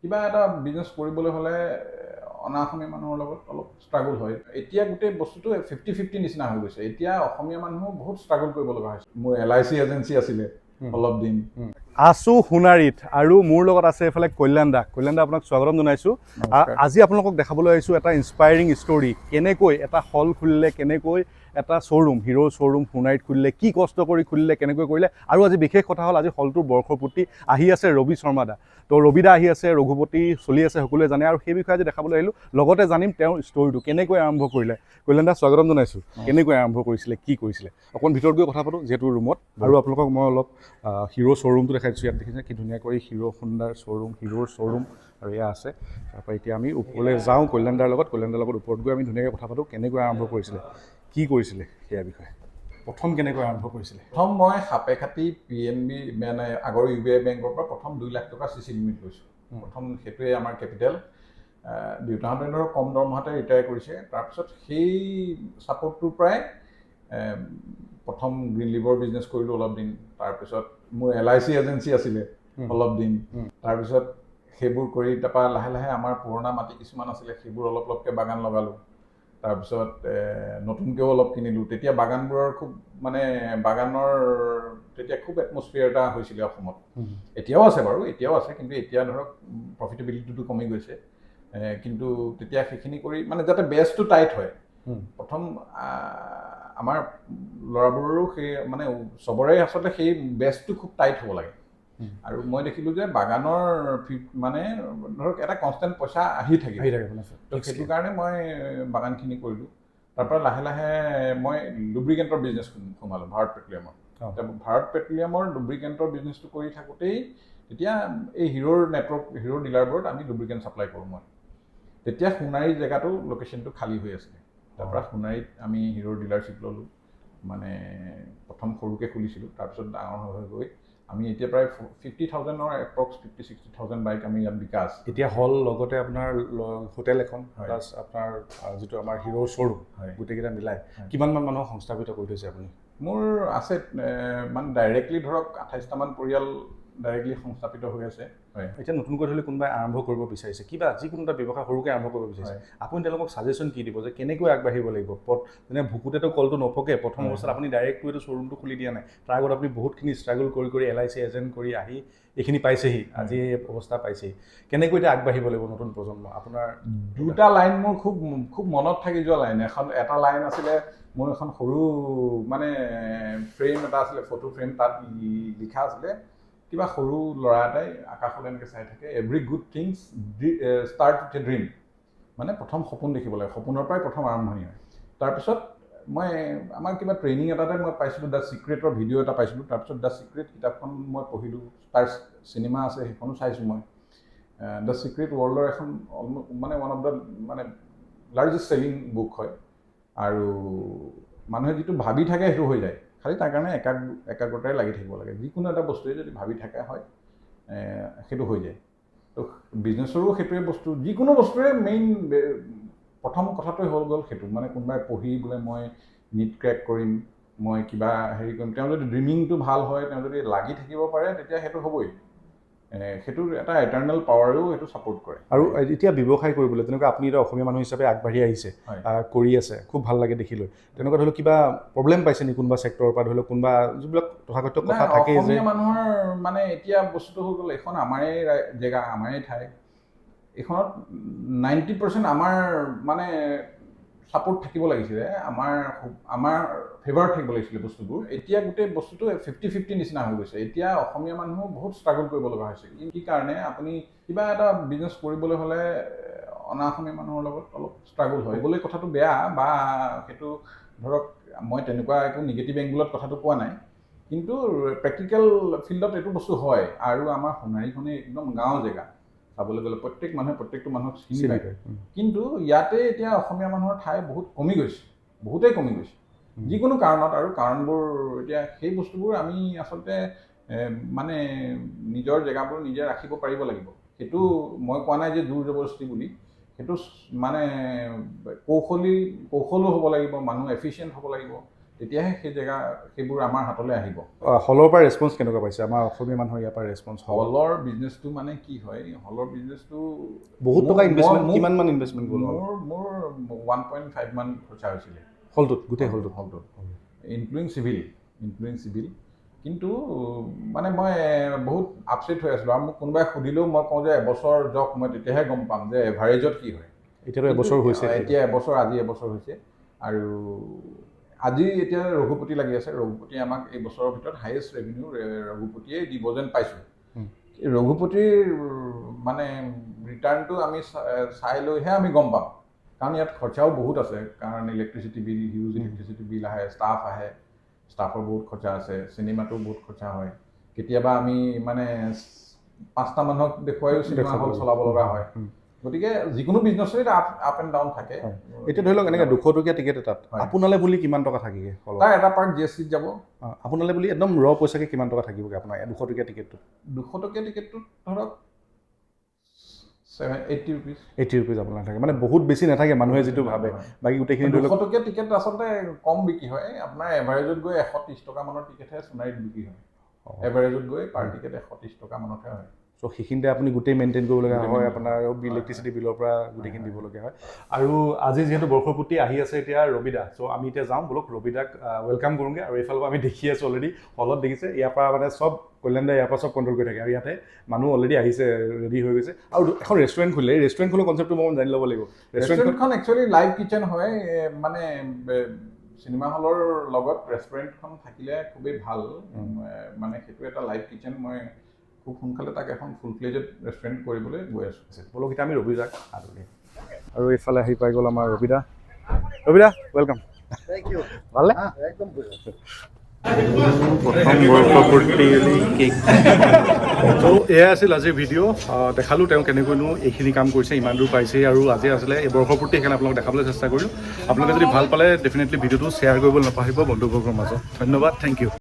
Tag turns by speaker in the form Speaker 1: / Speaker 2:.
Speaker 1: কিবা এটা বিজনেছ কৰিবলৈ হ'লে অনা অসমীয়া মানুহৰ লগত অলপ ষ্ট্ৰাগল হয়। এতিয়া গোটেই বস্তুটো 50-50 নিচিনা হৈ গৈছে। এতিয়া অসমীয়া মানুহো বহুত ষ্ট্ৰাগল কৰিব লগা হৈছে। মোৰ এলআইচি এজেঞ্চি আছিলে অলপ দিন।
Speaker 2: আছো সোণাৰীত আৰু মোৰ লগত আছে এইফালে কল্যাণ দা। কল্যাণ দা, আপোনাক স্বাগতম জনাইছোঁ।
Speaker 1: নমস্কাৰ।
Speaker 2: আজি আপোনালোকক দেখাবলৈ আহিছোঁ এটা ইনস্পায়াৰিং ষ্টৰী, কেনেকৈ এটা হল খুলিলে, কেনেকৈ এটা শ্ব'ৰুম, হিৰ' শ্ব'ৰুম সোণাৰীত খুলিলে, কি কষ্ট কৰি খুলিলে, কেনেকৈ কৰিলে। আৰু আজি বিশেষ কথা হ'ল, আজি হলটোৰ বৰ্ষপূৰ্তি। আহি আছে ৰবি শৰ্মা দা। তো ৰবি দা আহি আছে, ৰঘুপতি চলি আছে, সকলোৱে জানে। আৰু সেই বিষয়ে আজি দেখাবলৈ আহিলোঁ, লগতে জানিম তেওঁৰ ষ্টৰীটো কেনেকৈ আৰম্ভ কৰিলে। কল্যাণ দা, স্বাগতম জনাইছোঁ। কেনেকৈ আৰম্ভ কৰিছিলে, কি কৰিছিলে, অকণ ভিতৰত গৈ কথা পাতোঁ যিহেতু ৰুমত। আৰু আপোনালোকক মই অলপ হিৰ' শ্ব'ৰুমটো দেখাই দিছোঁ। ইয়াত দেখিছে কি ধুনীয়াকৈ হিৰ' হোণ্ডাৰ শ্ব'ৰুম, হিৰ'ৰ শ্ব'ৰুম আৰু এয়া আছে। তাৰপৰা এতিয়া আমি ওপৰলৈ যাওঁ কল্যাণ দাৰ লগত। কল্যাণ দাৰ লগত ওপৰত গৈ আমি ধুনীয়াকৈ কথা পাতোঁ, কেনেকৈ আৰম্ভ কৰিছিলে, কি কৰিছিলে সেয়া বিষয়ে। প্ৰথম কেনেকৈ আৰম্ভ কৰিছিলে?
Speaker 1: প্ৰথম মই সাপেখাতি পিএনবি, মানে আগৰ ইউবিআই বেংকৰ পৰা প্ৰথম 2 লাখ টকা চিচি লিমিট লৈছোঁ। প্ৰথম সেইটোৱে আমাৰ কেপিটেল। দেউতাহঁতে ধৰক কম দৰমহাতে ৰিটায়াৰ কৰিছে। তাৰপিছত সেই ছাপৰ্টটোৰ পৰাই প্ৰথম গ্ৰীণ লিভৰ বিজনেছ কৰিলোঁ অলপ দিন। তাৰপিছত মোৰ এলআইচি এজেঞ্চি আছিলে অলপ দিন। তাৰপিছত সেইবোৰ কৰি তাৰপৰা লাহে লাহে আমাৰ পুৰণা মাটি কিছুমান আছিলে, সেইবোৰ অলপ অলপকৈ বাগান লগালোঁ। তাৰপিছত নতুনকৈও অলপ কিনিলোঁ। তেতিয়া বাগানবোৰৰ খুব মানে বাগানৰ তেতিয়া খুব এটমছফিয়াৰ এটা হৈছিলে অসমত। এতিয়াও আছে বাৰু, এতিয়াও আছে, কিন্তু এতিয়া ধৰক প্ৰফিটেবিলিটিটো কমি গৈছে। কিন্তু তেতিয়া সেইখিনি কৰি মানে যাতে বেচটো টাইট হয়। প্ৰথম আমাৰ ল'ৰাবোৰৰো সেই মানে চবৰে আচলতে সেই বেচটো খুব টাইট হ'ব লাগে। আৰু মই দেখিলোঁ যে বাগানৰ মানে ধৰক এটা কনষ্টেণ্ট পইচা আহি থাকিব।
Speaker 2: আহি থাকে মানে।
Speaker 1: তো সেইটো কাৰণে মই বাগানখিনি কৰিলোঁ। তাৰপৰা লাহে লাহে মই লুব্ৰিকেণ্টৰ বিজনেছ সোমালোঁ, ভাৰত পেট্ৰলিয়ামৰ। ভাৰত পেট্ৰলিয়ামৰ লুব্ৰিকেণ্টৰ বিজনেছটো কৰি থাকোঁতেই তেতিয়া এই হিৰ'ৰ নেটৱৰ্ক, হিৰ'ৰ ডিলাৰবোৰত আমি লুব্ৰিকেণ্ট ছাপ্লাই কৰোঁ মই। তেতিয়া সোণাৰী জেগাটো লোকেশ্যনটো খালী হৈ আছিলে। তাৰপৰা সোণাৰীত আমি হিৰ'ৰ ডিলাৰশ্বিপ ল'লোঁ। মানে প্ৰথম সৰুকৈ খুলিছিলোঁ, তাৰপিছত ডাঙৰ হৈ হৈ গৈ আমি এতিয়া প্ৰায় 50,000ৰ এপ্ৰক্স 50-60 থাউজেণ্ড বাইক আমি ইয়াত বিকা আছে।
Speaker 2: এতিয়া হল, লগতে আপোনাৰ হোটেল এখন, প্লাছ আপোনাৰ যিটো আমাৰ হিৰ'ৰ শ্ব'ৰুম, গোটেইকেইটা মিলাই কিমানমান মানুহক সংস্থাপিত কৰি থৈছে আপুনি?
Speaker 1: মোৰ আছে মানে ডাইৰেক্টলি ধৰক 28টামান পৰিয়াল ডাইৰেক্টলি সংস্থাপিত হৈ আছে, হয়।
Speaker 2: এতিয়া নতুনকৈ ধৰি লওক কোনোবাই আৰম্ভ কৰিব বিচাৰিছে, কিবা যিকোনো এটা ব্যৱসায় সৰুকৈ আৰম্ভ কৰিব বিচাৰিছে, আপুনি তেওঁলোকক ছাজেশ্যন কি দিব যে কেনেকৈ আগবাঢ়িব লাগিব? পথ যেনে ভুকুতেতো কলটো নপকে। প্ৰথম অৱস্থাত আপুনি ডাইৰেক্টটো এইটো শ্ব'ৰুমটো খুলি দিয়া নাই, তাৰ আগত আপুনি বহুতখিনি ষ্ট্ৰাগল কৰি কৰি এলআইচি এজেণ্ট কৰি আহি এইখিনি পাইছেহি, আজি এই অৱস্থা পাইছেহি। কেনেকৈ এতিয়া আগবাঢ়িব লাগিব নতুন প্ৰজন্ম আপোনাৰ?
Speaker 1: দুটা লাইন মোৰ খুব খুব মনত থাকি যোৱা লাইন। এটা লাইন আছিলে মোৰ এখন সৰু মানে ফ্ৰেম এটা আছিলে, ফটো ফ্ৰেম, তাত লিখা আছিলে, কিবা সৰু ল'ৰা এটাই আকাশলৈ এনেকৈ চাই থাকে, "Every good things start with a dream." মানে প্ৰথম সপোন দেখিব লাগে, সপোনৰ পৰাই প্ৰথম আৰম্ভণি হয়। তাৰপিছত মই আমাৰ কিবা ট্ৰেইনিং এটাতে মই পাইছিলোঁ, the ছিক্ৰেটৰ ভিডিঅ' এটা পাইছিলোঁ। তাৰপিছত the secret কিতাপখন মই পঢ়িলোঁ, তাৰ চিনেমা আছে, সেইখনো চাইছোঁ মই। The secret ৱৰ্ল্ডৰ এখন মানে ওৱান অফ the মানে লাৰ্জেষ্ট চেলিং বুক হয়। আৰু মানুহে যিটো ভাবি থাকে সেইটো হৈ যায়, খালি তাৰ কাৰণে একাগ্ৰতাৰে লাগি থাকিব লাগে। যিকোনো এটা বস্তুৱে যদি ভাবি থকা হয়, সেইটো হৈ যায়। তো বিজনেছৰো সেইটোৱে বস্তু, যিকোনো বস্তুৰে মেইন প্ৰথম কথাটোৱে হৈ গ'ল সেইটো। মানে কোনোবাই পঢ়ি বোলে মই নিট ক্ৰেক কৰিম, মই কিবা হেৰি কৰিম, তেওঁ যদি ড্ৰিমিংটো ভাল হয়, তেওঁ যদি লাগি থাকিব পাৰে, তেতিয়া সেইটো হ'বই। সেইটো এটা এটাৰ্নেল পাৱাৰেও সেইটো ছাপৰ্ট কৰে।
Speaker 2: আৰু এতিয়া ব্যৱসায় কৰিবলৈ তেনেকুৱা আপুনি এতিয়া অসমীয়া মানুহ হিচাপে আগবাঢ়ি আহিছে, কৰি আছে, খুব ভাল লাগে দেখি লৈ। তেনেকুৱা ধৰি লওক কিবা প্ৰব্লেম পাইছে নেকি কোনোবা ছেক্টৰৰ পৰা, ধৰি লওক কোনোবা যিবিলাক তথাকথিত কথা
Speaker 1: নাই,
Speaker 2: থাকেই যে
Speaker 1: অসমীয়া মানুহৰ মানে এতিয়া বস্তুটো হৈ গ'ল, এইখন আমাৰে জেগা, আমাৰে ঠাই, এইখনত 90% আমাৰ মানে ছাপৰ্ট থাকিব লাগিছিলে, আমাৰ ফেভাৰত থাকিব লাগিছিলে বস্তুবোৰ। এতিয়া গোটেই বস্তুটো 50-50 নিচিনা হৈ গৈছে। এতিয়া অসমীয়া মানুহো বহুত ষ্ট্ৰাগল কৰিব লগা হৈছে। কি কাৰণে আপুনি কিবা এটা বিজনেছ কৰিবলৈ হ'লে অনা অসমীয়া মানুহৰ লগত অলপ ষ্ট্ৰাগল হয় বুলি কথাটো বেয়া বা সেইটো ধৰক মই তেনেকুৱা একো নিগেটিভ এংগুলত কথাটো কোৱা নাই, কিন্তু প্ৰেক্টিকেল ফিল্ডত এইটো বস্তু হয়। আৰু আমাৰ সোণাৰীখনেই একদম গাঁও জেগা, চাবলৈ গ'লে প্ৰত্যেক মানুহে প্ৰত্যেকটো মানুহক চিনি
Speaker 2: চিনি
Speaker 1: পায়।
Speaker 2: পায়।
Speaker 1: কিন্তু ইয়াতে এতিয়া অসমীয়া মানুহৰ ঠাই বহুত কমি গৈছে, বহুতেই কমি গৈছে যিকোনো কাৰণত। আৰু কাৰণবোৰ এতিয়া সেই বস্তুবোৰ আমি আচলতে মানে নিজৰ জেগাবোৰ নিজে ৰাখিব পাৰিব লাগিব। সেইটো মই কোৱা নাই যে জোৰ জবৰদস্তি বুলি, সেইটো মানে কৌশলী কৌশলো হ'ব লাগিব, মানুহ এফিচিয়েণ্ট হ'ব লাগিব, তেতিয়াহে সেই জেগা সেইবোৰ আমাৰ হাতলৈ আহিব।
Speaker 2: হলৰ পৰা ৰেচপন্স কেনেকুৱা পাইছে? আমাৰ অসমীয়া মানুহৰ ইয়াৰ পৰা ৰেচপন্স হল
Speaker 1: হলৰ বিজনেছটো মানে কি হয়, হলৰ বিজনেছটো
Speaker 2: বহুত টকা ইনভেষ্টমেণ্ট, কিমান মান ইনভেষ্টমেণ্ট গ'ল?
Speaker 1: মোৰ 1.5 মান খৰচা হৈছিলে।
Speaker 2: হলটোত, গোটেই হলটোত?
Speaker 1: হলটোত, ইনক্লুডিং চিভিল। কিন্তু মানে মই বহুত আপছেট হৈ আছিলোঁ আৰু মোক কোনোবাই সুধিলেও মই কওঁ যে এবছৰ যাওক, মই তেতিয়াহে গম পাম যে এভাৰেজত কি হয়।
Speaker 2: এতিয়াতো এবছৰ হৈছে।
Speaker 1: এতিয়া এবছৰ, আজি এবছৰ হৈছে আৰু আজি এতিয়া ৰঘুপতি লাগি আছে। ৰঘুপতিয়ে আমাক এই বছৰৰ ভিতৰত হায়েষ্ট ৰেভিনিউ ৰঘুপতিয়ে দিব যেন পাইছোঁ। এই ৰঘুপতিৰ মানে ৰিটাৰ্ণটো আমি চাই লৈহে আমি গম পাম, কাৰণ ইয়াত খৰচাও বহুত আছে, কাৰণ electricity bill, huge electricity bill আহে, ষ্টাফ আহে, ষ্টাফৰ বহুত খৰচা আছে, চিনেমাটো বহুত খৰচা হয়। কেতিয়াবা আমি মানে পাঁচটা মানুহক দেখুৱাইও চিনেমা
Speaker 2: দেখুৱাব
Speaker 1: হল
Speaker 2: লাগে।
Speaker 1: চলাব লগা হয়। গতিকে যিকোনো বিজনেছৰে আপ আপ এণ্ড ডাউন থাকে।
Speaker 2: হয়। এতিয়া ধৰি লওক এনেকৈ 200 টকীয়া টিকেট এটাত আপোনালৈ বুলি কিমান টকা থাকেগৈ হলত?
Speaker 1: তাৰ এটা পাৰ্ট জিএছটিত যাব।
Speaker 2: আপোনালৈ বুলি একদম ৰ পইচাকে কিমান টকা থাকিবগৈ আপোনাৰ 200 টকীয়া টিকেটটোত?
Speaker 1: 200 টকীয়া টিকেটটোত ধৰক 780 ৰুপিজ।
Speaker 2: 80 ৰুপিজ আপোনাৰ থাকে, মানে বহুত বেছি নাথাকে মানুহে যিটো ভাবে। বাকী গোটেইখিনি ধৰি
Speaker 1: দুশ
Speaker 2: লওক
Speaker 1: টকীয়া টিকেট আচলতে কম বিক্ৰী হয়। আপোনাৰ এভাৰেজত গৈ 130 টকা মানৰ টিকেটহে সোণাৰীত বিক্ৰী হয়। এভাৰেজত গৈ পাৰ টিকেট 130 টকা মানতহে হয়।
Speaker 2: চ' সেইখিনিতে আপুনি গোটেই মেইনটেইন কৰিবলগীয়া
Speaker 1: গোটেই
Speaker 2: হয়।
Speaker 1: maintain
Speaker 2: আপোনাৰ ইলেক্ট্ৰিচিটি বিলৰ পৰা গোটেইখিনি দিবলগীয়া হয়। আৰু আজি যিহেতু বৰ্ষপূৰ্তি আহি আছে এতিয়া ৰবিদা, চ' আমি এতিয়া যাওঁ ব'লক, ৰবিদাক welcome কৰোঁগৈ। আৰু এইফালৰ পৰা আমি দেখি আছোঁ অলৰেডি হলত দেখিছে, ইয়াৰ পৰা মানে চব কল্যাণ দাই ইয়াৰ পৰা চব কণ্ট্ৰল কৰি থাকে। আৰু ইয়াতে মানুহ অলৰেডি আহিছে, ৰেডি হৈ গৈছে। আৰু এখন ৰেষ্টুৰেণ্ট খুলিলে, এই ৰেষ্টুৰেণ্ট খোলা কনচেপ্টটো মই জানি ল'ব লাগিব। ৰেষ্টুৰেণ্টখন
Speaker 1: ৰেষ্টুৰেণ্টখন একচুৱেলি লাইভ কিচেন হয়। মানে চিনেমা হলৰ লগত ৰেষ্টুৰেণ্টখন থাকিলে খুবেই ভাল। মানে সেইটো এটা লাইভ কিচেন। মই খুব সোনকালে তাক এখন ফুল ফ্লেজেড ৰেষ্টুৰেণ্ট কৰিবলৈ গৈ আছোঁ।
Speaker 2: ব'লক, এতিয়া আমি ৰবিদাক আদৰি। আৰু এইফালে আহি পাই গ'ল আমাৰ ৰবিদা। ৰবিদা, welcome.
Speaker 3: Thank you.
Speaker 2: ভালনে?
Speaker 3: একদম বঢ়িয়া।
Speaker 2: প্ৰথম বৰ্ষপূৰ্তি কেক। ত' এয়াই আছিল আজিৰ ভিডিঅ'। দেখালোঁ তেওঁ কেনেকৈনো এইখিনি কাম কৰিছে, ইমান দূৰ পাইছে। আৰু আজি আছিলে এই বৰ্ষপূৰ্তি, সেইকাৰণে আপোনালোক দেখাবলৈ চেষ্টা কৰিলোঁ। আপোনালোকে যদি ভাল পালে ডেফিনেটলি ভিডিঅ'টো শ্বেয়াৰ কৰিবলৈ নাপাহৰিব বন্ধুবৰ্গৰ মাজত। ধন্যবাদ, thank U.